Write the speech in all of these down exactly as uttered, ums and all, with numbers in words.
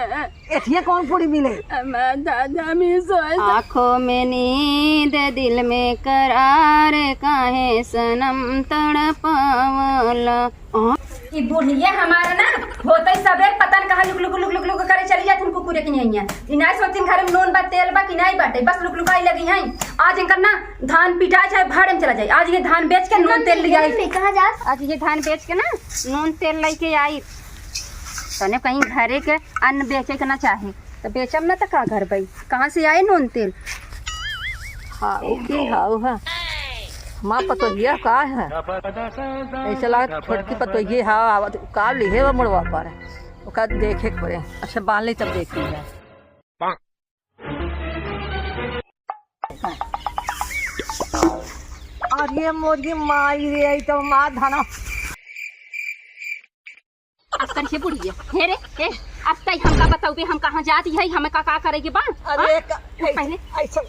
एथिए कौन पूड़ी मिले? हमार दादा, हम ही सोए। आँखों में नींद, दिल में करार, काहे सनम तड़पावला। ई बुढ़िया हमारा ना, होते सबेर पता न कहाँ लुक लुक लुक लुक लुक करे चली जात हन कुकुरे की नैया। ई नाई सोचिन घर में नून बा, तेल बा कि नाई बाटे, बस लुक लुकाई लगी हैं। आज इनकर ना धान पिटा चाहे भाड़े में चला जाए, आज ये धान बेच के नून तेल ले आई। मम्मी, कहाँ जात? आज ये धान बेच के ना नून तेल लेके आई। तने कहीं घरे के अन्न बेचे के ना चाहे, तो बेचम ना तो का करबई? कहाँ से आई नून तेल? हाँ, वो की हाँ, वो है। माँ पतोहिया का है? ऐसे लागत छोटकी पतोहिया, हाँ, आवत का लिहे बा मुड़वा पर। ओका देखे के पड़े। अच्छा, बांध ले तब देख लीजिए। अरे मोरी माई रे, ई तो मार धाना। अब कर हे बुढ़िया, हे रे, हे, अब तई हमका बताउबे, हम कहाँ जाती है, हमें का, का करे के बा? अरे हाँ? का, तू पहले ऐसा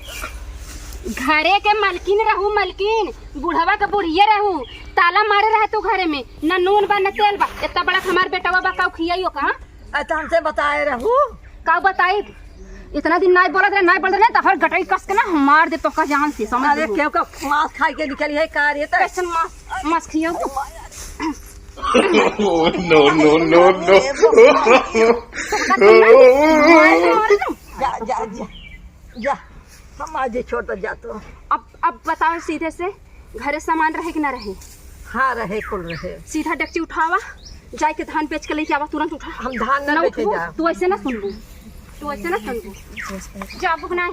घरे के मलकिन रहू, मलकिन, बुढ़वा के बुढ़िया रहू, ताला मारे रहे तू घरे में, न नून बा, न तेल बा, इतना बड़ा हमार बेटवा बा, का खियाइयो का? अच्छा, हमसे बताए रहू। का बताई? इतना दिन नाई बोलत रहे, नाई बोलत रहे, तो हर गटई कस के ना हम मार दे तो का जान से, समझ अरे, लेबू। केहू का मांस खाई के निकली है का रे? तो कैसन मांस, मांस खियाऊ? No, no, no, no। जा, जा, जा, जा, हम आज छोड़ तो जा तो। अब, अब बताओ सीधे से, घरे सामान रहे कि ना रहे? हाँ, रहे, कुल रहे। सीधा डेकची उठावा, जाए के धान बेच के लेके आवा, तुरंत उठा। हम धान ना ना बेचे उठबू, जा। तू ऐसे ना सुनबू, तू ऐसे ना सुनबू। जाबू कि नाई?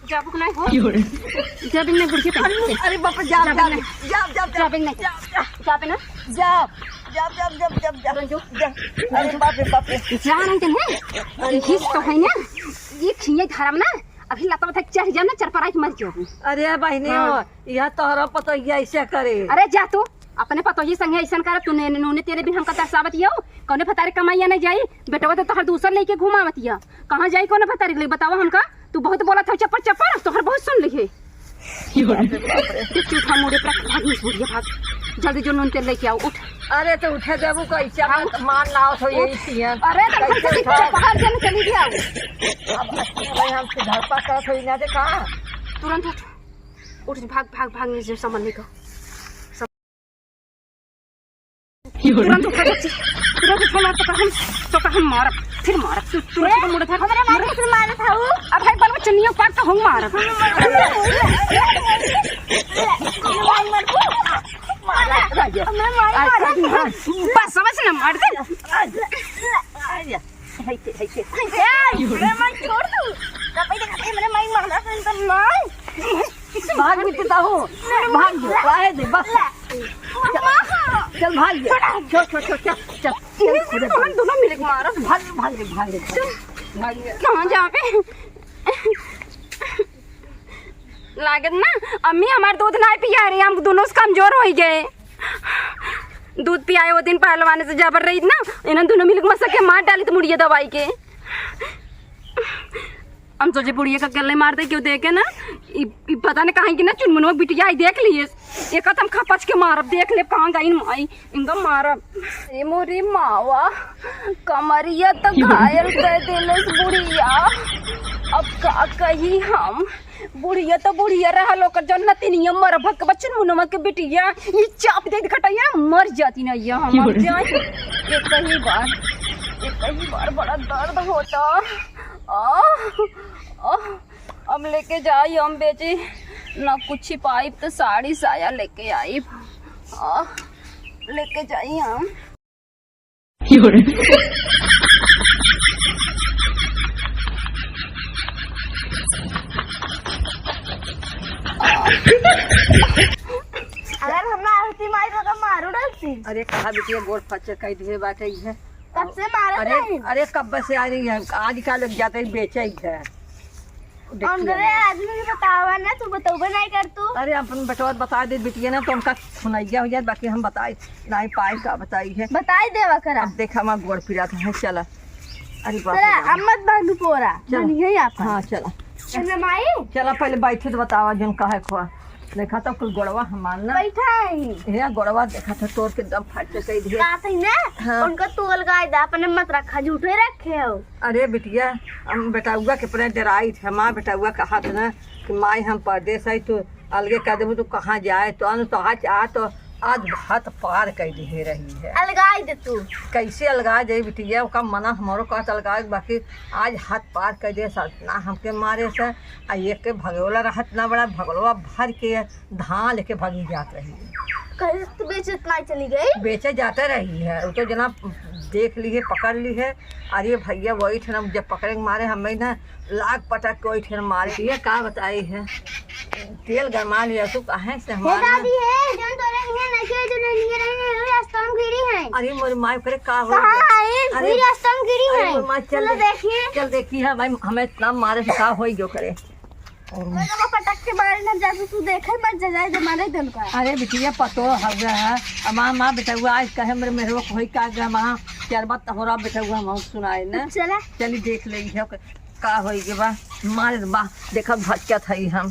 जाबू कि नाई हो? जाबे नहीं बुढ़िया पे। अरे बाप रे, जा, जाबे जा, नहीं। जा, जा, जा, जाबे नहीं। जा, जा। जाबे ना। जा, जा, जा, जा, जा, जा। रंजू। जा। अरे बाप रे, बाप रे। जा नहीं तने। अरे घिस तो है ना। ये खिए धरम ना। अभी लता उठा के चढ़ जा ना, चरपराई के मर जाबू। अरे बहिनी हाँ। हो, यह तोहरा पतोहिया ऐसे करे। अरे जा तू, अपने पतोही संगे ऐसन कर, तू ने, नूने तेरे बिन हमका तरसावत हियो, कौने भतारे कमाइया नहीं जाई, बेटवा तो तोहर दूसर लेके घुमावत हिया, कहाँ जाई कौने भतारे के लिए बतावा हमका, तू बहुत बोलत हो चप्पर चप्पर, तोहर बहुत सुन लिहे। चुप, चुप, हम मुड़े पर भाग, मिस बुढ़िया भाग, जल्दी जो नून तेल लेके आओ, उठ। अरे तो उठे देबू कैसे? हाँ, उठ। मान लाओ तो यही उठ। किया। अरे तो कैसे कैसे उठा? चप्पल जन चली गया। अब भाई हम सुधार पा करत होई ना देखा। तुरंत उठ, उठ, भाग, भाग, भाग, नीचे सामान लेके। तुरंत उठा बच्ची, तुरंत उठा, ना तो हम, तो हम मारब, फिर मारब, तू तुरंत ए, मुड़े भाग। हमरा मारे फिर मारत हऊ। अब भाई बलवा चुनिया काट तो हम मारब। माई मरबू। मारा, राजा। हमरा माई आज मारत हऊ। बस, बस ना मार दे। है के, है के। ए, मेरे माई छोड़ तू। कपई देखा, मेरे माई मारा, तो माई। भाग भी तो हो। भाग दे, काहे दे, बस। चल, भाग दे। छोड़, छोड़, छोड़, चल, चल। हम दोनों मिलके मारा। भाग, भाग दे, भाग दे। भाग दे। कहाँ जाबे? लागत ना, अम्मी हमार दूध नाई पिया रही, हम दोनों से कमजोर होइ गए। दूध पियाए वो दिन पहलवान से जबर रही ना, इन्हन दोनों मिलके मसा के मार डाली तो मुड़िया दबाई के। हम सोचे बुढ़िया का अकेले मार दे, क्यों देखे ना, ई, ई पता नहीं कहाँ की ना चुनमुनवा बिटिया आई देख लिए, एक हम खपच के मारब, देख ले कहाँ गई माई। इनका मारब। ए मोरी मावा, कमरिया त घायल कर देलस बुढ़िया। अब का कही हम? बुढ़िया त बुढ़िया रहल, ओकर जौन नतिनिया मरभक बच्चन मुनवा के बिटिया, ई चाप दे घटैया, मर जाती ना ये, हम मर जाए। एक ही बार, एक ही बार बड़ा दर्द होता। आ, आ, हम लेके जाई, हम बेची ना कुछ पाइब तो साड़ी साया लेके आई। आ, लेके जाई हम। अगर हम ना होती माई तो का मारू डरती। अरे कहा बिटिया गोड़ फचर कई दिए बाटे इहे। कब से मारत अरे, रही? अरे कब से आ रही है, आज का लग जाते हैं बेचे ही है। देखिए अंदरे ना। आदमी के बतावा ना, तू बतौबे नहीं कर तू। अरे अपन बेटवा बता दे बिटिया ना, तो हमका सुनाइया हो जाए, बाकी हम बताए नहीं पाए का बताई है। बताई देवा करा। अब देखा हमार गोड़ पिरात है, चला। अरे बाप रे चला, बाप। अब मत बांधू पोरा, चला। बनिए ही आप। हाँ, चला। चला माई। चला पहले बैठे तो बतावा जौन काहे खोआ। देखा तो कुल गोड़वा हमार ना। बैठा है। हे गोड़वा देखा था तोर के दम फाट के कह दिए। का सही ना? हाँ। उनको तू अलगाए दा, अपने मत रखा, झूठे रखे हो। अरे बिटिया, हम बेटउआ के अपने डराई थे, माँ बेटउआ कहा था ना कि माई हम परदेस आई तो अलगे कह देबू तो कहाँ जाए, तो अन तो आज आ तो आज हद पार कह दिए रही है। अलगाए दे तू। कैसे अलगा जाई बिटिया, ओका मना हमरो कहत अलगाए, बाकी आज हद पार कह दिए सतना हमके मारे से। आ एक के भगोला रहत ना बड़ा, भगोलवा भर के धान लेके भागी जात रही। कहे तो बेचत ना चली गई। बेचे जाते रही है, वो तो जना देख ली है, पकड़ ली है। अरे भैया, वही थे ना, जब पकड़े के मारे हमें ना लाग पटक के वही थे ना मारे। ये का बताई है, तेल गरमा लिया तू, काहे से हे हमार ना दादी, हे जौन तोरे नियर नइखे, जौन नियर रही, वही रास्ता में गिरी है। अरे मोरी माई करे का हो कहाँ गया? है? अरे, वही रास्ता में गिरी अरे है। मोरी माई, चल चलो दे-, देखिए। चल देखी है भाई, हमें इतना मारे से का होई गयो करे। और ओए, तो पटक के मारे ना, जब तू देखे मत जा, जाए दे मारे दे उनका। अरे बिटिया, पतो हो गया है। अब माँ, माँ बेटउआ आज कहे मेरे मेहरवा को होई का गया, माँ शरबत हो रहा बेटउआ, हम सुनाए ना। चला। चली देख ले है का होई के बा, मारे बा, देखा भटकत हई हम,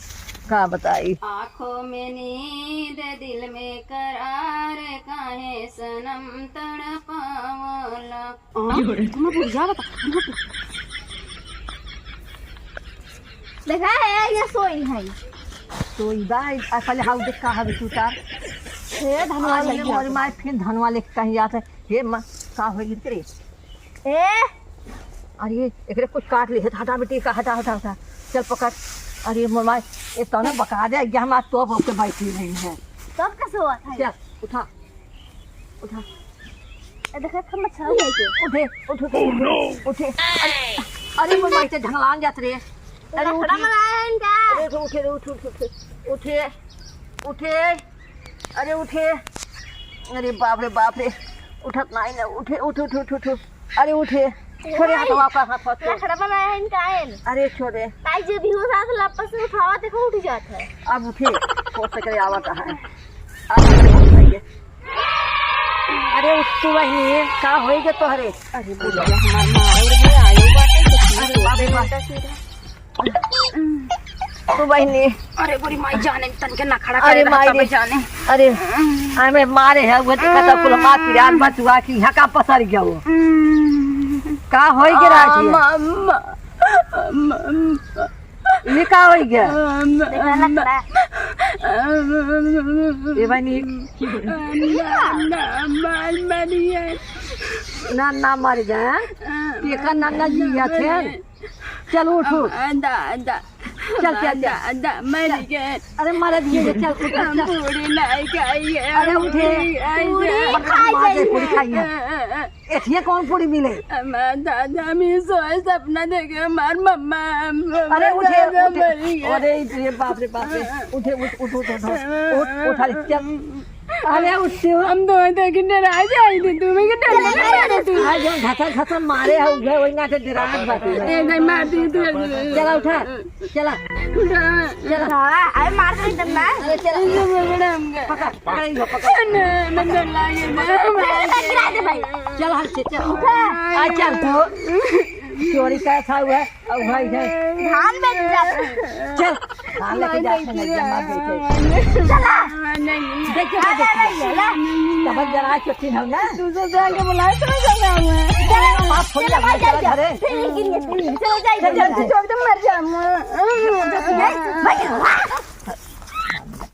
का बताई। आँखों में नींद, दिल में करार, काहे सनम तड़पावला। हाँ, तुम्हें बुझा बता। देखा है, ये सोई है। सोई बा, आ, पहले हाउ देख का हवे तू तार। हे धनवा आज ले ये गया। मोरी माई फिर धनवा लेके कहीं जात है। हे माँ, का होई रे? ए! अरे, एकरे कुछ काट ली है, हटा बेटी का, हटा, हटा, हटा। चल पकड़। अरे मोर माई, ये तने बका दे, ये हम आज तोप होके बैठी रही है। तब कैसे हुआ था? चल, उठा। उठा। ए, देखा था मच्छर है के? उठे, उठ, उठ, उठ, उठे। अरे, अरे, मोर माई से ढंगलान जात रे। अरे, लकड़ा उठे। बनाया है इनका। अरे, उठे, उठे, उठे, उठे, उठे, उठे। अरे, उठे। अरे, बाप रे, बाप रे। उठत नाही ना। उठे, उठ, उठ, उठ, उठ। अरे, उठे। छोड़े हाथ, वापस हाथ, हाथ छोड़। लकड़ा बनाया है इनका है। अरे, छोड़े। ताई जे भी हो साथ लपस से उठावा, देखो, उठ जाता है। अब उठे। हो सके आवत है। अरे उठ तू बहिनी, का होई गे तोहरे? अरे बोलिया हमार माई रे, आयो बाटे, तो अरे बाप रे बाप। तू बहिनी। अरे गोरी माई जाने, तन के नखड़ा अरे करे माई रहता रे। बे जाने। अरे, हमें मारे है, वो देखा था कुल मार पिरान बचुआ की यहाँ का पसर गया वो। का होई गे राजी? अम्मा, अम्मा, अम्मा, अम्मा। ये का होई गया? देखा ना खड़ा। ये बनी। ना, ना, मार मारी है। ना, ना मार गया। ये का ना, ना जी है थे। चल उठ, उठ। दा, दा। चल, चल, चल। दा, दा, मर गए। अरे मर दिए, चल, उठ, उठ, हम चल। पूरी नहीं खाई है, अरे उठे। पूरी खाई है। पूरी खाई है। एथिए कौन पूरी मिले? हमार दादा, हम ई सोए सपना देखे, हमार मम्मा, हमार अरे उठे, दादा उठे। मरी गए। अरे, अरे बाप रे बाप रे। उठे, उठ, उठ, उठ, उठ, उठ। उठ, उठा ले, चल। अरे उठ तू। हम तो देखी डरा जाई थी, तुम्हें के डर लगा मारे तू। आज जो घसा घसा मारे है, उठे, वही ना से डरात बात है। ए, नहीं मार दी तू। चला उठा। चला। उठा। चला। अरे मार दे एकदम ना। अरे चला। ये बड़ा हमका। पकड़, पकड़ इनको, पकड़। ना, ना, डर लागे ना। गिरा दे भाई। चल, हल से, चल। उठा। आ, चल तू। चोरी का था हुआ, अब भाई है। धान में जाता है। चल, धान लेके जा, नहीं, अपने जमा दे के। चला। नहीं। देखिए, अरे, देखिए। नहीं, नहीं। तब जरा चोटी हो ना। तू सब जाके बुला, चला, चला, मैं। चला, आप फोन चला, लगा, भाई, चला, जा, जा। घरे। फिर नहीं गिरिए, फिर नहीं। चलो, जाइए, चल, चल, जाइए। चल। छोड़ दे, मर जा, मैं। भाई, भाई।